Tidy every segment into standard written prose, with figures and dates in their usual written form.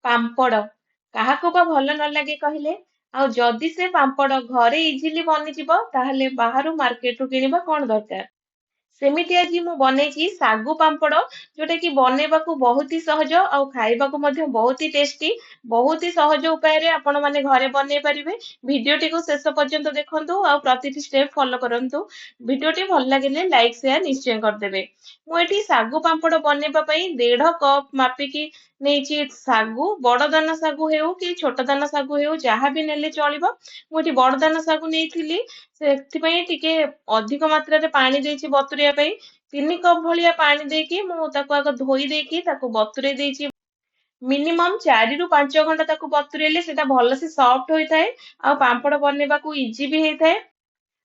ପାମ୍ପଡ଼ କାହାକୁ ବା ଭଲ ନ ଲାଗେ କହିଲେ? ଆଉ ଯଦି ସେ ପାମ୍ପଡ଼ ଘରେ ଇଜିଲି ବନିଯିବ, ତାହେଲେ ବାହାରୁ ମାର୍କେଟରୁ କିଣିବା କଣ ଦରକାର? ସେମିତି ଆଜି ମୁଁ ବନେଇଛି ଶାଗୁ ପାମ୍ପଡ଼, ଯୋଉଟା କି ବନେଇବାକୁ ବହୁତ ହି ସହଜ ଆଉ ଖାଇବାକୁ ମଧ୍ୟ ବହୁତ ହି ଟେଷ୍ଟି। ବହୁତ ହି ସହଜ ଉପାୟରେ ଆପଣ ମାନେ ଘରେ ବନେଇ ପାରିବେ। ଭିଡିଓଟିକୁ ଶେଷ ପର୍ଯ୍ୟନ୍ତ ଦେଖନ୍ତୁ ଆଉ ପ୍ରତିଟି ଷ୍ଟେପ୍ ଫଲୋ କରନ୍ତୁ। ଭିଡିଓଟି ଭଲ ଲାଗିଲେ ଲାଇକ୍, ସେୟାର ନିଶ୍ଚୟ କରିଦେବେ। ମୁଁ ଏଠି ଶାଗୁ ପାମ୍ପଡ଼ ବନେଇବା ପାଇଁ 1.5 କପ୍ ମାପିକି ନେଇଛି ଶାଗୁ। ବଡ ଦାନା ଶାଗୁ ହେଉ କି ଛୋଟ ଦାନା ଶାଗୁ ହେଉ, ଯାହା ବି ନେଲେ ଚଳିବ। ମୁଁ ଏଠି ବଡ ଦାନା ଶାଗୁ ନେଇଥିଲି, ସେଥିପାଇଁ ଟିକେ ଅଧିକ ମାତ୍ରାରେ ପାଣି ଦେଇଛି ବତୁରେଇବା ପାଇଁ। 3 କପ୍ ଭଳିଆ ପାଣି ଦେଇକି ମୁଁ ତାକୁ ଆଗ ଧୋଇ ଦେଇକି ତାକୁ ବତୁରେଇ ଦେଇଛି। ମିନିମମ୍ 4ରୁ 5 ଘଣ୍ଟା ତାକୁ ବତୁରେଇଲେ ସେଟା ଭଲସେ ସଫ୍ଟ ହୋଇଥାଏ ଆଉ ପାମ୍ପଡ଼ ବନେଇବାକୁ ଇଜି ବି ହେଇଥାଏ।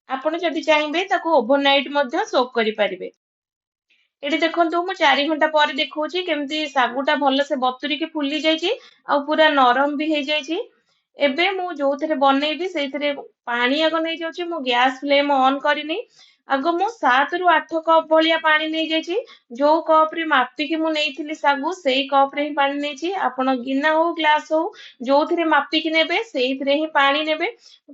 ଆପଣ ଯଦି ଚାହିଁବେ, ତାକୁ ଓଭରନାଇଟ୍ ମଧ୍ୟ ସୋକ୍ କରିପାରିବେ। ଏଠି ଦେଖନ୍ତୁ, ମୁଁ 4 ଘଣ୍ଟା ପରେ ଦେଖଉଛି କେମିତି ଶାଗୁଟା ଭଲସେ ବତୁରିକି ଫୁଲି ଯାଇଛି ଆଉ ପୁରା ନରମ ବି ହେଇଯାଇଛି। ଏବେ ମୁଁ ଯୋଉଥିରେ ବନେଇବି, ସେଇଥିରେ ପାଣି ଆଗ ନେଇଯାଉଛି। ମୁଁ ଗ୍ୟାସ ଫ୍ଲେମ୍ ଅନ୍ କରିନି। ଆଗ ମୁଁ 7ରୁ 8 କପ୍ ଭଳିଆ ପାଣି ନେଇଯାଇଛି। ଯୋଉ କପରେ ମାପିକି ମୁଁ ନେଇଥିଲି ଶାଗୁ, ସେଇ କପରେ ହିଁ ପାଣି ନେଇଛି। ଆପଣ ଗିନା ହଉ, ଗ୍ଲାସ ହଉ, ଯୋଉଥିରେ ମାପିକି ନେବେ, ସେଇଥିରେ ହିଁ ପାଣି ନେବେ।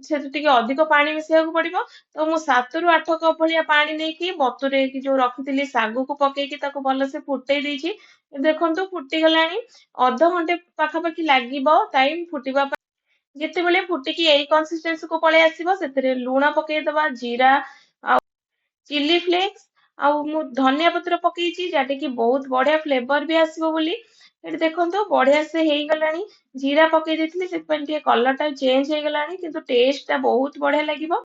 ସେଥିରେ ଟିକେ ଅଧିକ ପାଣି ମିଶେଇବାକୁ ପଡିବ। ତ ମୁଁ 7ରୁ 8 କପ୍ ଭଳିଆ ପାଣି ନେଇକି ବତୁରେଇକି ଯୋଉ ରଖିଥିଲି ଶାଗୁକୁ ପକେଇକି ତାକୁ ଭଲସେ ଫୁଟେଇ ଦେଇଛି। ଦେଖନ୍ତୁ, ଫୁଟିଗଲାଣି। ଅଧଘଣ୍ଟେ ପାଖାପାଖି ଲାଗିବ ଟାଇମ ଫୁଟିବା ପାଇଁ। ଯେତେବେଳେ ଫୁଟିକି ଏଇ କନସିଷ୍ଟେନ୍ସି କୁ ପଳେଇ ଆସିବ, ସେଥିରେ ଲୁଣ ପକେଇଦବା, ଜିରା ଆଉ ଚିଲି ଫ୍ଲେକ୍ସ ଆଉ ମୁଁ ଧନିଆ ପତ୍ର ପକେଇଛି, ଯାହାକି କି ବହୁତ ବଢିଆ ଫ୍ଲେଭର ବି ଆସିବ ବୋଲି। ଏଠି ଦେଖନ୍ତୁ, ବଢିଆ ସେ ହେଇଗଲାଣି। ଜିରା ପକେଇ ଦେଇଥିଲି, ସେଥିପାଇଁ ଟିକେ କଲର ଟା ଚେଞ୍ଜ ହେଇଗଲାଣି, କିନ୍ତୁ ଟେଷ୍ଟ ଟା ବହୁତ ବଢିଆ ଲାଗିବ।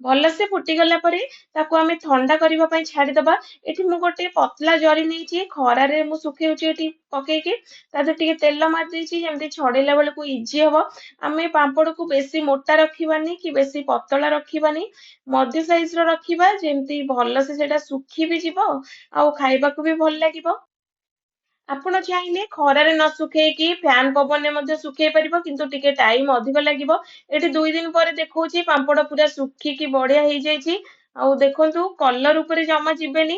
ଭଲସେ ଫୁଟିଗଲା ପରେ ତାକୁ ଆମେ ଥଣ୍ଡା କରିବା ପାଇଁ ଛାଡିଦବା। ଏଠି ମୁଁ ଗୋଟେ ପତଲା ଜରି ନେଇଛି, ଖରାରେ ମୁଁ ଶୁଖେଉଛି ଏଠି ପକେଇକି। ତା ଦେହରେ ଟିକେ ତେଲ ମାରି ଦେଇଛି, ଯେମିତି ଛଡେଇଲା ବେଳକୁ ଇଜି ହବ। ଆମେ ପାମ୍ପଡକୁ ବେଶୀ ମୋଟା ରଖିବାନି କି ବେଶୀ ପତଳା ରଖିବାନି, ମଧ୍ୟ ସାଇଜ ର ରଖିବା, ଯେମିତି ଭଲସେ ସେଇଟା ଶୁଖି ବି ଯିବ ଆଉ ଖାଇବାକୁ ବି ଭଲ ଲାଗିବ। ଆପଣ ଚାହିଁଲେ ଖରାରେ ନ ଶୁଖେଇକି ଫ୍ୟାନ ପବନରେ ମଧ୍ୟ ଶୁଖେଇ ପାରିବ, କିନ୍ତୁ ଟିକେ ଟାଇମ ଅଧିକ ଲାଗିବ। ଏଠି 2 ଦିନ ପରେ ଦେଖଉଛି, ପାମ୍ପଡ ପୁରା ଶୁଖିକି ବଢିଆ ହେଇଯାଇଛି। ଆଉ ଦେଖନ୍ତୁ, କଲର ଉପରେ ଜମା ଯିବେନି।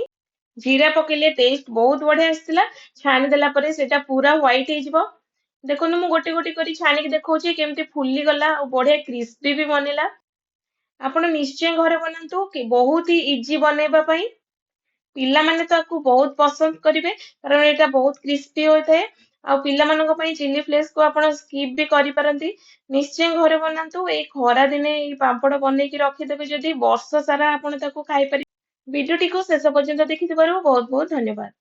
ଜିରା ପକେଇଲେ ଟେଷ୍ଟ ବହୁତ ବଢିଆ ଆସିଥିଲା। ଛାଣିଦେଲା ପରେ ସେଇଟା ପୁରା ହ୍ୱାଇଟ ହେଇଯିବ। ଦେଖନ୍ତୁ, ମୁଁ ଗୋଟେ ଗୋଟେ କରି ଛାଣିକି ଦେଖଉଛି କେମିତି ଫୁଲିଗଲା ଆଉ ବଢିଆ କ୍ରିସ୍ପି ବି ବନିଲା। ଆପଣ ନିଶ୍ଚୟ ଘରେ ବନାନ୍ତୁ କି, ବହୁତ ହି ଇଜି ବନେଇବା ପାଇଁ। ପିଲାମାନେ ତାକୁ ବହୁତ ପସନ୍ଦ କରିବେ, କାରଣ ଏଇଟା ବହୁତ କ୍ରିସ୍ପି ହୋଇଥାଏ। ଆଉ ପିଲାମାନଙ୍କ ପାଇଁ ଚିଲି ଫ୍ଲେକ୍ସ କୁ ଆପଣ ସ୍କିପ୍ ବି କରିପାରନ୍ତି। ନିଶ୍ଚୟ ଘରେ ବନାନ୍ତୁ। ଏଇ ଖରା ଦିନେ ଏଇ ପାମ୍ପଡ଼ ବନେଇକି ରଖିଦେବେ ଯଦି, ବର୍ଷ ସାରା ଆପଣ ତାକୁ ଖାଇପାରିବେ। ଭିଡିଓଟିକୁ ଶେଷ ପର୍ଯ୍ୟନ୍ତ ଦେଖିଥିବାରୁ ବହୁତ ବହୁତ ଧନ୍ୟବାଦ।